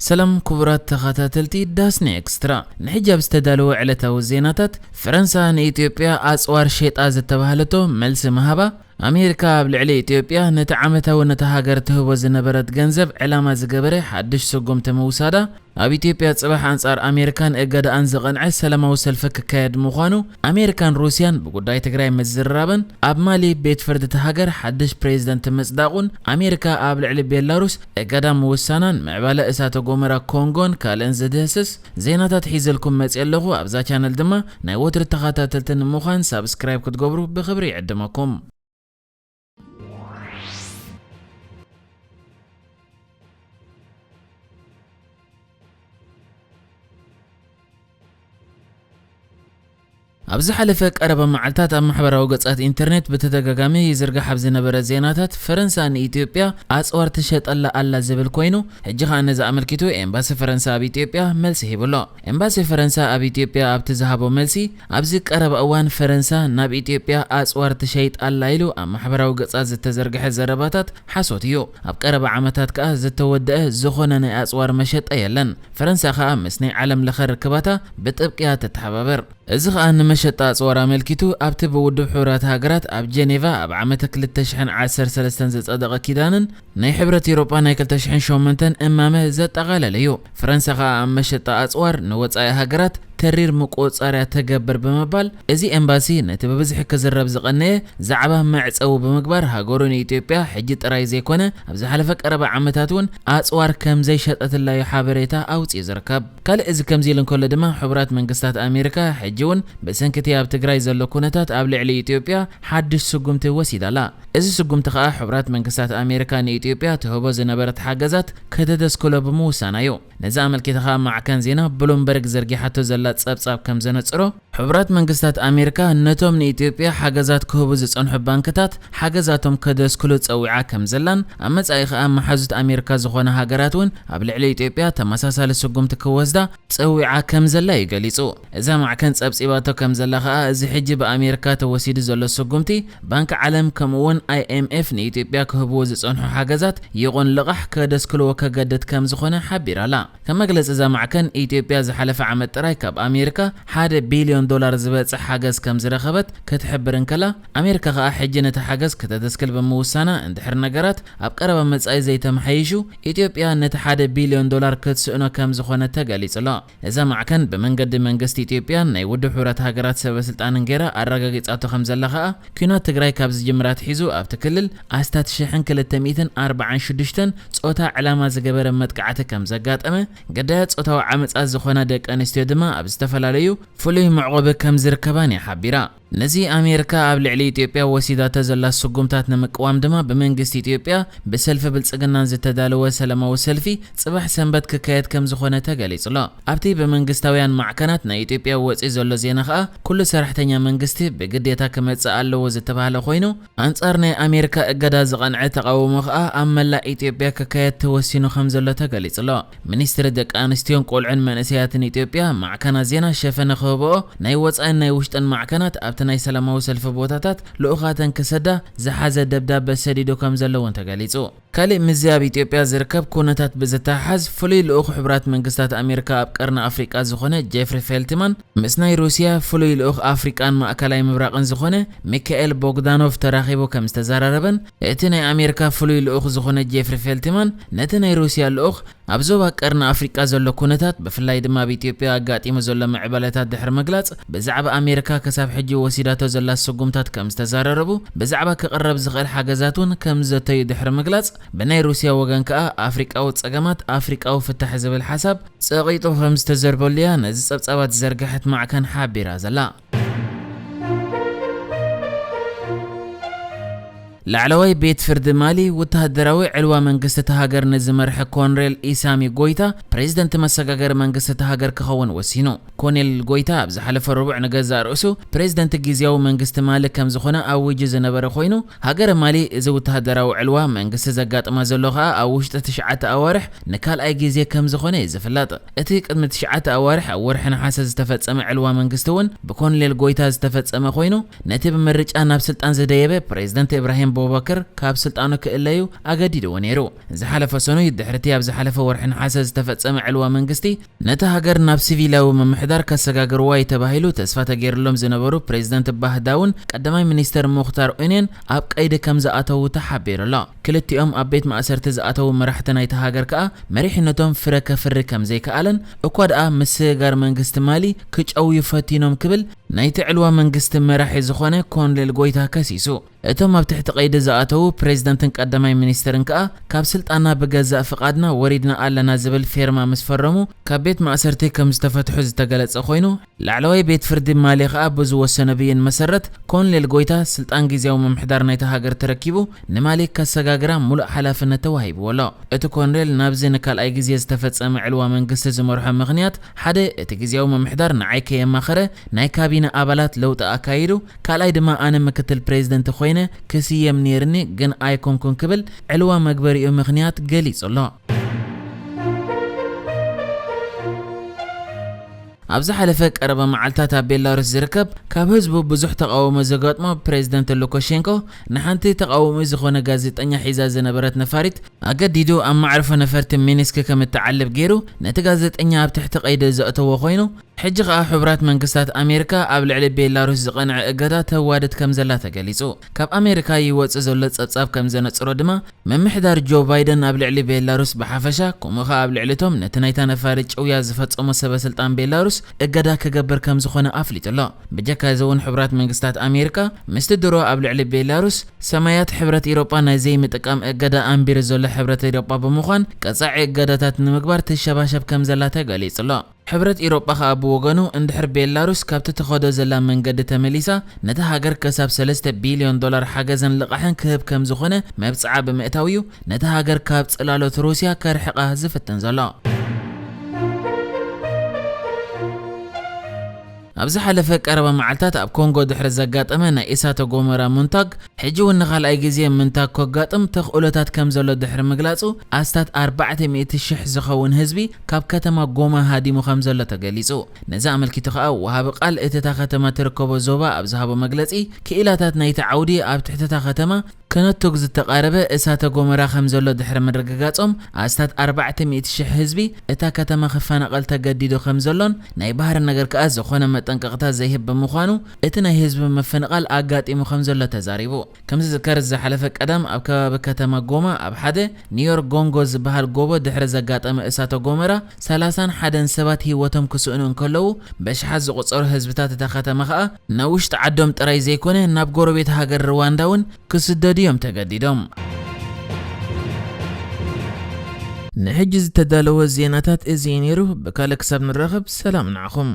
ሰላም ክቡራት ተኸታተልቲ ዳስኒ ኤክስትራ፣ ንሕጂ ኣብ ዝተዳለወ ዕለታዊ ዜናታት፣ ፈረንሳ ንኢትዮጵያ ኣጽዋር ሸጣ ዝተባህለቶ መልሲ ምሃባ፣ ኣሜሪካ ኣብ ልዕሊ ኢትዮጵያ ነቲ ዓመታዊ ነታ ሃገር ትህቦ ዝነበረት ገንዘብ ዕላማ ዝገበረ ሓድሽ ስጉምቲ ምውሳዳ፣ ኣብ ኢትዮጵያ ጽባሕ ኣንጻር ኣሜሪካን እገዳኣን ዝቐንዐ ሰላማዊ ሰልፊ ክካየድ ምዃኑ፣ ኣሜሪካን ሩስያን ብጉዳይ ትግራይ ምዝርራበን፣ ኣብ ማሊ ቤት ፍርዲ እታ ሃገር ሓድሽ ፕሬዝደንት ምጽዳቑን፣ ኣሜሪካ ኣብ ልዕሊ ቤላሩስ እገዳ ምውሳናን፣ ምዕባለ እሳተ ጎመራ ኮንጎን ካልእን ዝድህስስ ዜናታት ሒዘልኩም መጽየ ኣለኹ። ኣብዛ ቻነል ድማ ናይ ወትሪ ተኸታተልቲ ንምዃን ሳብስክራይብ ክትገብሩ ብኽብሪ ይዕድመኩም። ኣብ ዝሓለፈ ቀረባ መዓልታት ኣብ ማሕበራዊ ገጻት ኢንተርኔት ብተደጋጋሚ ይዝርጋሕ ኣብ ዝነበረ ዜናታት፣ ፈረንሳ ንኢትዮጵያ ኣጽዋር ትሸጠላ ኣላ ዝብል ኮይኑ፣ ሕጂ ኸኣ ነዚ ኣመልኪቱ ኤምባሲ ፈረንሳ ኣብ ኢትዮጵያ መልሲ ሂቡ ኣሎ። ኤምባሲ ፈረንሳ ኣብ ኢትዮጵያ ኣብቲ ዝሃቦ መልሲ፣ ኣብዚ ቀረባ እዋን ፈረንሳ ናብ ኢትዮጵያ ኣጽዋር ትሸይጥ ኣላ ኢሉ ኣብ ማሕበራዊ ገጻት ዝተዘርግሐ ዘረባታት ሓሶት እዩ። ኣብ ቀረባ ዓመታት ከኣ ዝተወደአ ዝኾነ ናይ ኣጽዋር መሸጣ የለን። ፈረንሳ ከኣ ምስ ናይ ዓለም ለኸ ርክባታ ብጥብቂ እያ ትተሓባበር። እዚ ከኣ ንመሸጣ ኣጽዋር ኣመልኪቱ ኣብቲ ብውድብ ሕቡራት ሃገራት ኣብ ጀኔቫ ኣብ ዓመተ ክልተ ሽሕን ዓሰርተ ሰለስተን ዝጸደቐ ኪዳንን ናይ ሕብረት ኤውሮጳ ናይ ክልተ ሽሕን ሸሞንተን እማመ ዘጠቓለለ እዩ። ፈረንሳ ከኣ ኣብ መሸጣ ኣጽዋር ንወጻኢ ሃገራት ተሪር ምቁጽጻርያ ተገብር ብምባል፣ እዚ ኤምባሲ ነቲ ብብዝሒ ክዝረብ ዝቐነየ ዛዕባ መዕጸዊ ብምግባር፣ ሃገሩ ንኢትዮጵያ ሕጂ ጥራይ ዘይኮነ፣ ኣብ ዝሓለፈ ቀረባ ዓመታት እውን ኣጽዋር ከም ዘይሸጠትላ እዩ ሓበሬታ ኣውጺኡ ዝርከብ። ካልእ እዚ ከምዚ ኢሉ እንከሎ ድማ፣ ሕቡራት መንግስታት ኣሜሪካ ሕጂ እውን ብሰንኪ እቲ ኣብ ትግራይ ዘሎ ኩነታት ኣብ ልዕሊ ኢትዮጵያ ሓድሽ ስጉምቲ ወሲዳ ኣላ። እዚ ስጉምቲ ከኣ ሕቡራት መንግስታት ኣሜሪካ ንኢትዮጵያ ትህቦ ዝነበረት ሓገዛት ከተደስክሎ ብምውሳና እዩ። ነዚ ኣመልኪታ ከኣ ማዕከን ዜና ብሉምበርግ ዘርጊሓቶ ዘላ ጸብጻብ ከም ዘነጽሮ፣ ሕቡራት መንግስታት ኣሜሪካ ነቶም ንኢትዮጵያ ሓገዛት ክህቡ ዝጸንሑ ባንክታት ሓገዛቶም ከደስክሉ ጸዊዓ ከም ዘላን፣ ኣብ መጻኢ ከኣ መሓዙት ኣሜሪካ ዝኾና ሃገራት እውን ኣብ ልዕሊ ኢትዮጵያ ተመሳሳሊ ስጉምቲ ክወስዳ ጸዊዓ ከም ዘላ እዩ ገሊጹ። እዛ ማዕከን ጸብጺባቶ ከም ዘላ ከኣ፣ እዚ ሕጂ ብኣሜሪካ ተወሲዱ ዘሎ ስጉምቲ፣ ባንኪ ዓለም ከምኡ እውን ኣይ ኤም ኤፍ ንኢትዮጵያ ክህብዎ ዝጸንሑ ሓገዛት ይቑን ልቓሕ ከደስክልዎ ከገድድ ከም ዝኾነ ሓቢራ ኣላ። ከም መግለጺ እዛ ማዕከን፣ ኢትዮጵያ ዝሓለፈ ዓመት ጥራይ ካብ ኣሜሪካ ሓደ ቢልዮን ዶላር ዝበጽሕ ሓገዝ ከም ዝረኸበት ክትሕብር እንከላ፣ ኣሜሪካ ከኣ ሕጂ ነቲ ሓገዝ ከተደስክል ብምውሳና፣ እንድሕር ነገራት ኣብ ቀረባ መጻኢ ዘይተመሓይሹ፣ ኢትዮጵያ ነቲ ሓደ ቢልዮን ዶላር ክትስእኖ ከም ዝኾነ ተገሊጹ ኣሎ። እዛ ማዕከን ብመንገዲ መንግስቲ ኢትዮጵያን ናይ ውድብ ሕቡራት ሃገራት ሰበ ስልጣንን ገይራ ኣረጋጊጻቶ ከም ዘላ ከኣ፣ ኲናት ትግራይ ካብ ዝጅምር ኣትሒዙ ኣብቲ ክልል ኣስታት ሽሕን ክልተ ሚእትን ኣርባዓን ሽዱሽተን ጾታ ዕላማ ዝገበረ መጥቃዕቲ ከም ዘጋጠመ፣ ግዳያት ጾታዊ ዓመጻት ዝኾና ደቂ ኣንስትዮ ድማ ኣብ ዝተፈላለዩ ፍሉይ መዕቆቢ ከም ዝርከባን እያ ሓቢራ። ነዚ ኣሜሪካ ኣብ ልዕሊ ኢትዮጵያ ወሲዳቶ ዘላ ስጉምታት ንምቅዋም ድማ ብመንግስቲ ኢትዮጵያ ብሰልፊ ብልጽግናን ዝተዳለወ ሰላማዊ ሰልፊ ጽባሕ ሰንበት ክካየድ ከም ዝኾነ ተገሊጹ ኣሎ። ኣብቲ ብመንግስታውያን ማዕከናት ናይ ኢትዮጵያ ወጺኡ ዘሎ ዜና ከኣ ኩሉ ሰራሕተኛ መንግስቲ ብግዴታ ክመጽእ ኣለዎ ዝተባህለ ኮይኑ፣ ኣንጻር ናይ ኣሜሪካ እገዳ ዝቐንዐ ተቓውሞ ከኣ ኣብ መላእ ኢትዮጵያ ክካየድ ተወሲኑ ከም ዘሎ ተገሊጹ ኣሎ። ሚኒስትሪ ደቂ ኣንስትዮን ቆልዑን መንእሰያትን ኢትዮጵያ ማዕከናት ዜና ሸፈነ ክህብኦ ናይ ወጻኢን ናይ ውሽጥን ማዕከናት ኣብቲ ናይ ሰላማዊ ሰልፊ ቦታታት ልኡኻተን ክሰዳ ዝሓዘ ደብዳበ ሰዲዱ ከም ዘሎ እውን ተገሊጹ። ካልእ ምስዚ ኣብ ኢትዮጵያ ዝርከብ ኩነታት ብዝተሓሓዝ ፍሉይ ልኡኽ ሕቡራት መንግስታት ኣሜሪካ ኣብ ቀርኒ ኣፍሪቃ ዝኾነ ጄፍሪ ፌልትማን ምስ ናይ ሩስያ ፍሉይ ልኡኽ ኣፍሪቃን ማእከላይ ምብራቕን ዝኾነ ሚካኤል ቦግዳኖቭ ተራኺቡ ከም ዝተዘራረበን እቲ ናይ ኣሜሪካ ፍሉይ ልኡኽ ዝኾነ ጄፍሪ ፌልትማን ነቲ ናይ ሩስያ ልኡኽ ኣብ ዞባ ቀርኒ ኣፍሪቃ ዘሎ ኩነታት፣ ብፍላይ ድማ ኣብ ኢትዮጵያ ኣጋጢሙ ዘሎ ምዕባለታት ድሕሪ ምግላጽ፣ ብዛዕባ ኣሜሪካ ክሳብ ሕጂ ወሲዳቶ ዘላ ስጉምታት ከም ዝተዘራረቡ፣ ብዛዕባ ክቕረብ ዝኽእል ሓገዛት እውን ከም ዘተዩ ድሕሪ ምግላጽ፣ ብናይ ሩስያ ወገን ከኣ ኣፍሪቃዊ ጸገማት ኣፍሪቃዊ ፍታሕ ዝብል ሓሳብ ጸቒጡ ከም ዝተዘርበሉ እያ ነዚ ጸብጻባት ዝዘርግሐት ማዕከን ሓቢራ ዘላ። ላዕለዋይ ቤት ፍርዲ ማሊ፣ ወተሃደራዊ ዕልዋ መንግስቲ እታ ሃገር ንዝመርሐ ኮንሬል ኢሳሚ ጎይታ፣ ፕሬዝደንት መሰጋገሪ መንግስቲ እታ ሃገር ክኸውን ወሲኑ። ኮኔል ጎይታ ኣብ ዝሓለፈ ረቡዕ ንገዛእ ርእሱ ፕሬዝደንት ግዝያዊ መንግስቲ ማሊ ከም ዝኾነ ኣዊጁ ዝነበረ ኮይኑ፣ ሃገረ ማሊ እዚ ወተሃደራዊ ዕልዋ መንግስቲ ዘጋጥማ ዘሎ ከኣ ኣብ ውሽጢ ትሽዓተ ኣዋርሕ ንካልኣይ ግዜ ከም ዝኾነ እዩ ዝፍለጥ። እቲ ቅድሚ ትሽዓተ ኣዋርሕ ኣብ ወርሒ ነሓሰ ዝተፈጸመ ዕልዋ መንግስቲ እውን ብኮሎኔል ጎይታ ዝተፈጸመ ኮይኑ፣ ነቲ ብምርጫ ናብ ስልጣን ዝደየበ ፕሬዝደንት ኢብራሂም ኣቡበከር ካብ ስልጣኑ ክእለዩ ኣገዲድዎ ነይሩ። ዝሓለፈ ሰኑይ ድሕርቲ ኣብ ዝሓለፈ ወርሒ ነሓሰ ዝተፈጸመ ዕልዋ መንግስቲ፣ ነታ ሃገር ናብ ሲቪላዊ ምምሕዳር ከሰጋግርዋ እዩ ተባሂሉ ተስፋ ተገይሩሎም ዝነበሩ ፕሬዚደንት ባህ ዳውን ቀዳማይ ሚኒስተር ሙኽታር ኡኔን ኣብ ቀይዲ ከም ዝኣተዉ ተሓቢሩ ኣሎ። ክልቲኦም ኣብ ቤት ማእሰርቲ ዝኣተዉ መራሕቲ ናይታ ሃገር ከኣ መሪሕነቶም ፍረ ከፍሪ ከም ዘይከኣለን፣ እኳ ደኣ ምስግጋር መንግስቲ ማሊ ክጨውዩ ፈቲኖም ክብል ናይቲ ዕልዋ መንግስቲ መራሒ ዝኾነ ኮንሌል ጎይታ ከሲሱ። እቶም ኣብ ትሕቲ ቀይዲ ዝኣተዉ ፕሬዚደንትን ቀዳማይ ሚኒስተርን ከኣ ካብ ስልጣና ብገዛእ ፍቓድና ወሪድና ኣለና ዝብል ፌርማ ምስ ፈረሙ ካብ ቤት ማእሰርቲ ከም ዝተፈትሑ ዝተገለጸ ኮይኑ፣ ላዕለዋይ ቤት ፍርዲ ማሊ ከኣ ብዝወሰነ ብይን መሰረት ኮንሌል ጎይታ ስልጣን ግዝያዊ ምምሕዳር ናይታ ሃገር ተረኪቡ ንማሊ ከሰጋግራ ሙሉእ ሓላፍነት ተዋሂብዎ ኣሎ። እቲ ኮንሌል ናብዚ ንካልኣይ ግዜ ዝተፈጸመ ዕልዋ መንግስቲ ዝመርሖ ምኽንያት ሓደ እቲ ግዝያዊ ምምሕዳር ንዓይ ከየማኸረ ናይ ካቢነ ኣባላት ለውጢ ኣካይዱ፣ ካልኣይ ድማ ኣነ ምክትል ፕሬዚደንት ኮይነ ክስየም ነይርኒ ግን ኣይኮንኩን ክብል ዕልዋ መግበሪኡ ምኽንያት ገሊጹ ኣሎ። ኣብ ዝሓለፈ ቀረባ መዓልታት ኣብ ቤላሩስ ዝርከብ ካብ ህዝቡ ብዙሕ ተቓውሞ ዘጋጥሞ ፕሬዚደንት ሉካሼንኮ ንሓንቲ ተቓውሞ ዝኾነ ጋዜጠኛ ሒዛ ዝነበረት ነፋሪት ኣገዲዱ ኣብ መዕርፎ ነፈርቲ ሚኒስክ ከም እትዓልብ ገይሩ ነቲ ጋዜጠኛ ኣብ ትሕቲ ቀይዲ ዘእተዎ ኮይኑ፣ ሕጂ ኸኣ ሕቡራት መንግስታት ኣሜሪካ ኣብ ልዕሊ ቤላሩስ ዝቐንዐ እገዳ ተዋድድ ከም ዘላ ተገሊጹ። ካብ ኣሜሪካ ይወጽእ ዘሎ ጸብጻብ ከም ዘነጽሮ ድማ፣ ምምሕዳር ጆ ባይደን ኣብ ልዕሊ ቤላሩስ ብሓፈሻ፣ ከምኡ ኸኣ ኣብ ልዕሊ እቶም ነቲ ናይታ ነፋሪት ጭውያ ዝፈጸሙ ሰበ ስልጣን ቤላሩስ እገዳ ክገብር ከም ዝኾነ ኣፍሊጡ ኣሎ። ብጀካ እዚ እውን ሕቡራት መንግስታት ኣሜሪካ ምስቲ ድሮ ኣብ ልዕሊ ቤላሩስ ሰማያት ሕብረት ኤውሮጳ ናይ ዘይምጥቃም እገዳ ኣንቢሩ ዘሎ ሕብረት ኤውሮጳ ብምዃን ቀጻዒ እገዳታት ንምግባር ትሸባሸብ ከም ዘላ ተገሊጹ ኣሎ። ሕብረት ኤውሮጳ ከኣ ብወገኑ እንድሕር ቤላሩስ ካብቲ ትኸዶ ዘላ መንገዲ ተመሊሳ ነታ ሃገር ከሳብ ሰለስተ ቢልዮን ዶላር ሓገዝን ልቓሕን ክህብ ከም ዝኾነ መብጽዓ ብምእታው እዩ ነታ ሃገር ካብ ጽላሎት ሩስያ ከርሕቓ ዝፍትን ዘሎ። ኣብ ዝሓለፈ ቀረባ መዓልታት ኣብ ኮንጎ ድሕሪ ዘጋጠመ ናይ እሳተ ጎመራ ምንታግ፣ ሕጂ እውን ንኻልኣይ ግዜ ምንታግ ከጋጥም ተኽእሎታት ከም ዘሎ ድሕሪ ምግላጹ፣ ኣስታት ኣርባዕተ ሚእቲ ሽሕ ዝኸውን ህዝቢ ካብ ከተማ ጎማ ሃዲሙ ከም ዘሎ ተገሊጹ። ነዚ ኣመልኪቱ ከኣ ወሃቢ ቃል እቲ እታ ከተማ ትርከቦ ዞባ ኣብ ዝሃቦ መግለጺ፣ ክኢላታት ናይቲ ዓውዲ ኣብ ትሕቲ እታ ከተማ ክነቱግ ዝተቓረበ እሳተ ጎመራ ከም ዘሎ ድሕሪ ምርግጋጾም፣ ኣስታት ኣርባዕተ ሚእቲ ሽሕ ህዝቢ እታ ከተማ ክፈናቐል ተገዲዱ ከም ዘሎን ናይ ባህሪ ነገር ከኣ ዝኾነ መጠንቀቕታ ዘይህብ ብምዃኑ፣ እቲ ናይ ህዝቢ ምፍንቓል ኣጋጢሙ ከም ዘሎ ተዛሪቡ። ከም ዝዝከር ዝሓለፈ ቀዳም ኣብ ከባቢ ከተማ ጎማ ኣብ ሓደ ኒዮር ጎንጎ ዝበሃል ጎቦ ድሕሪ ዘጋጠመ እሳተ ጎመራ ሰላሳን ሓደን ሰባት ህይወቶም ክስእኑ እንከለዉ፣ በሽሓት ዝቑጸሩ ህዝብታት እታ ከተማ ከኣ ናብ ውሽጢ ዓዶም ጥራይ ዘይኮነ ናብ ጎረቤት ሃገር ርዋንዳ እውን ክስደዱ እዮም ተገዲዶም። ንሕጂ ዝተዳለወ ዜናታት እዚ እዩ ነይሩ። ብካልእ ክሳብ ንራኸብ ሰላም ንዓኹም።